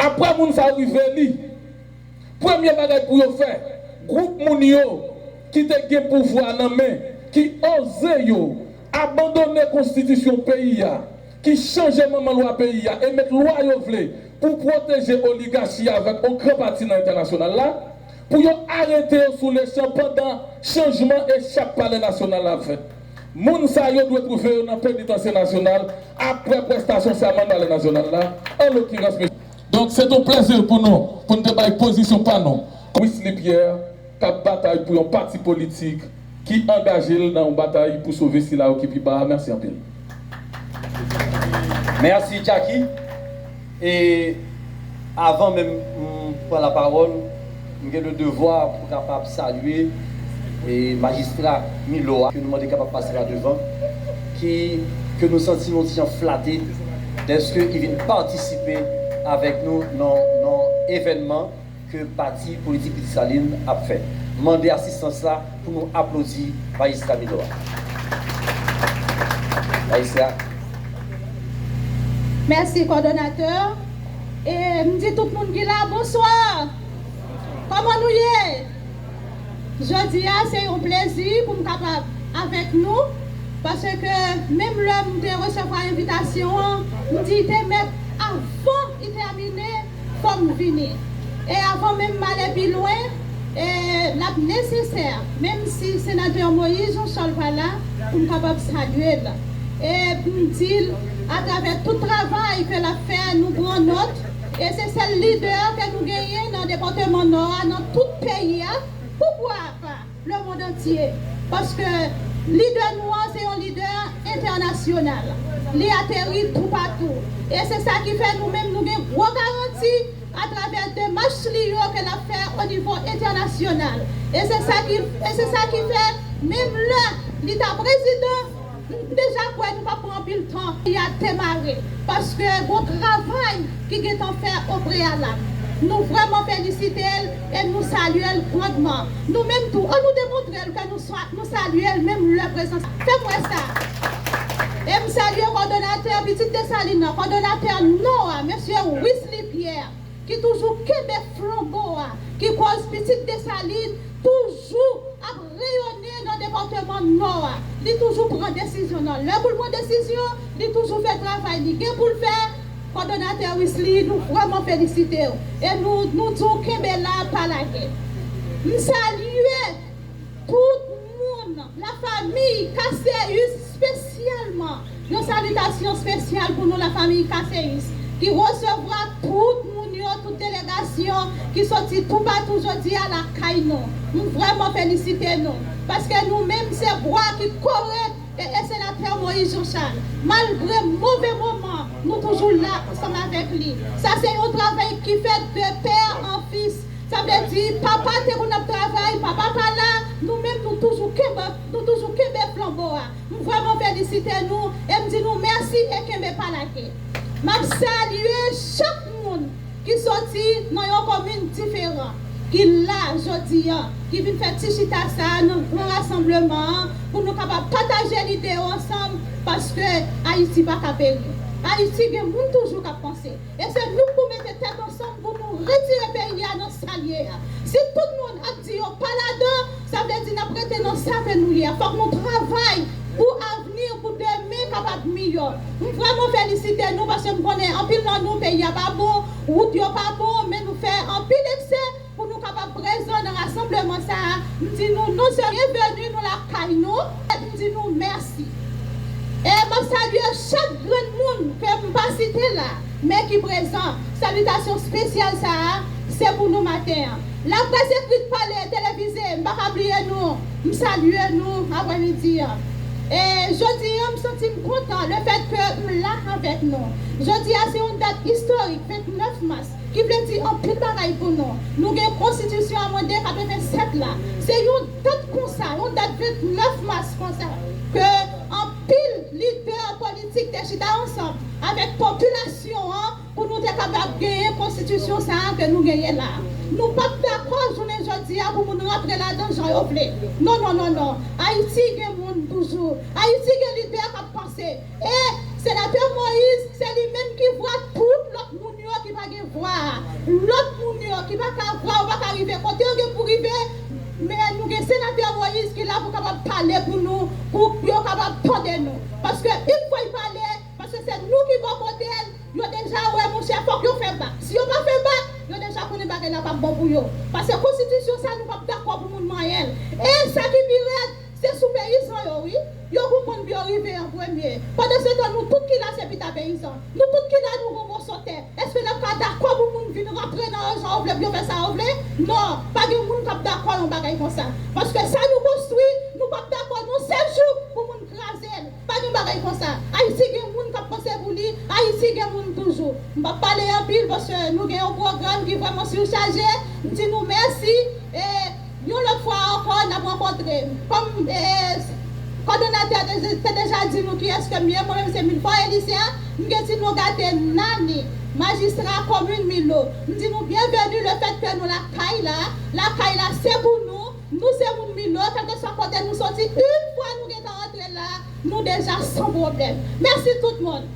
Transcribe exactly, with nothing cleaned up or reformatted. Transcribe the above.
Apre moun sa yo rive eli, premye bagay pou yo fè, gwoup moun yo ki te gen pouvwa nan men, ki oze yo abandone konstitisyon peyi a, ki chanje manman lwa peyi a e met lwa yo vle pou pwoteje oligachi avèk yon gran pati nan entènasyonal la, pou yo arete yo sou lechan pandan chanjman e chap Palè Nasyonal la fèt. Moun sa yo dwe twouve yo nan Penitansye Nasyonal apre prestasyon sèman nan Palè Nasyonal la, an lokirans, mesye. Donk, se t on plezi pou nou, pou n te bay pozisyon pa nou. Wisly Pierre, k ap batay pou yon pati politik ki angaje l nan yon batay pou sove sila yo ki pi ba a. Mèsi anpil. Mèsi, Jacky. E avan menm m pran lapawòl, m gen le devwa pou kapab salye e majistra Milo a, ke nou mande kapab pase la devan, ki, ke nou santi nou ti jan flate dèske li vin patisipe avèk nou nan, nan evènman ke pati politik Pitit Salin ap fè. M mande asistans la pou nou aplodi majistra Milo a. Majistra. Mèsi kòdonatè. E m di tout moun ki la, bonswa. Kòman nou ye? Jodi a, se yon plezi pou m kapab avèk nou, paske menm lè m te resevwa envitasyon an, m di te mèt avan li tèmine, fò m vini. E avan menm m ale pi lwen, e l ap nesesè, menm si senatè Moïse Jean Charles pa la, pou m kapab salye l. E pou m di l, atravè tout travay ke l ap fè, nou pran nòt, e se sèl lidè ke nou genyen nan depatman Nò a, nan tout peyi a, poukwa pa? Lemonn antye. Paske lidè nou an se yon lidè entènasyonal. Li ateri toupatou. E se sa ki fè nou menm nou gen gwo garanti atravè demach li yo ke l ap fè o nivo entènasyonal. E se sa ki, e se sa ki fè menm lè li ta prezidan, m deja kwè nou p ap pran anpil tan pou y a demare, paske gon travay ki gentan fè o preyalab. Nou vrèman felisite l e nou salye l grandman. Nou menm tou, ann nou demontre l ke nou, nou salye l menm lè prezans. Fè m wè sa. E m salye kòdonatè Pitit Desalin nan, kòdonatè Nò a, mesye Wisly Pierre, ki toujou kenbe flanbo a, ki koz Pitit Desalin toujou ap reyone nan depatman Nò a. Li toujou pran desizyon nan lè pou l pran desizyon, li toujou fè travay li gen pou l fè. Kòdonatè Wisly, nou vrèman felisite w. E nou, nou di w kenbe la, pa lage. M salye tout moun, lafanmi Casséus espesyalman. Yon salitasyon espesyal pou nou, lafanmi Casséus, ki resevwa tout moun yo, tout delegasyon ki soti toupatou jodi a lakay nou. M vrèman felisite nou, paske nou menm se bwa ki kore e, e senatè Moïse Jean Charles. Malgre move moman, nou toujou la ansanm avèk li. Sa se yon travay ki fèt de pè an fis. Sa vle di, papa te konn ap travay, papa pa la, nou menm nou toujou kenbe, nou toujou kenbe flanbo a. M vrèman felisite nou e m di nou mèsi e kenbe pa lage. M ap salye chak moun ki soti nan yon komin diferan, ki la jodi a, ki vin fè ti chita sa a nan gran rasanbleman an, pou nou kapab pataje lide yo ansanm, paske Ayiti pa ka peri. Ayiti gen moun toujou k ap panse. E se nou k pou mete tèt ansanm pou nou retire peyi a nan sa l ye a. Si tout moun ap di yo pa ladan, sa vle di n ap rete nan sa ke nou ye a. Fòk nou travay pou avni, pou demen kapab miyò. M vrèman felisite nou paske m konnen anpil nan nou, peyi a pa bon, wout yo pa bon, men nou fè anpil eksè pou nou kapab prezan nan rasanbleman sa a. M di nou, nou se byenveni, nou lakay nou. M di nou mèsi. E m ap salye chak grenn moun ke m pa site la, men ki prezan. Salitasyon espesyal sa a, se pou nou maten an. Laprès ekrit, pale, televize, m pa ka bliye nou. M salye nou aprèmidi an. E jodi an, m santi m kontan lefètke m la avèk nou. Jodi a se yon dat istorik, vennèf mas, ki vle di anpil bagay pou nou. Nou gen konstitisyon amande katrevennsèt la. Se yon dat konsa, yon dat vennèf mas konsa, ke anpil lidè politik te chita ansanm avèk popilasyon an pou nou te kapab genyen konstitisyon sa a ke nou genyen la. Nou p ap dakò jounen jodi a pou moun rantre ladan jan yo vle. Non, non, non, non. Ayiti gen moun toujou. Ayiti gen lidè k ap panse. E senatè Moïse, se li menm ki vwa tout lòt moun yo ki pa gen vwa a. Lòt moun yo ki pa ka vwa, yo pa ka rive kote yo gen pou rive, men nou gen senatè Moïse ki la pou kapab pale pou nou, pou yo kapab tande nou. Paske yon fwa l pale, paske se nou ki bò kote l, yo deja wè, monchè, fòk yo fè bak. Si yo pa fè bak, yo deja konnen bagay la p ap bon pou yo. Paske konstitisyon sa, nou p ap dakò pou moun manyen l. E sa ki pi rèd, se sou peyizan yo, wi. Yo konprann pou yo rive an premye. Pandansetan, nou tout ki la, se pita peyizan. Nou tout ki la, nou gon moso tè. Èske n ap ka dakò pou moun vin rantre nan yo jan yo vle, pou yo fè sa yo vle? Non, pa gen moun k ap dakò yon bagay konsa. Paske sa nou konstwi, nou p ap dakò yon sèl jou pou moun kraze l. Pa gen bagay konsa. Ayiti gen moun k ap panse pou li, Ayiti gen moun toujou. M p ap pale anpil paske nou gen yon pwogram ki vrèman sichaje. M di nou mèsi. E yon lòt fwa ankò, n ap rankontre. Kòm e, kòdonatè te, te deja di nou kiyès ke m ye, mwen menm se Milfò Elisya, m gen ti non gate Nani, majistra komin Milo. M di nou byenveni lefètke nou lakay la. Lakay la se pou nou. Nou se moun Milo, kèlkeswa kote nou soti, yon fwa nou gentan antre la, nou deja san pwoblèm. Mèsi tout moun.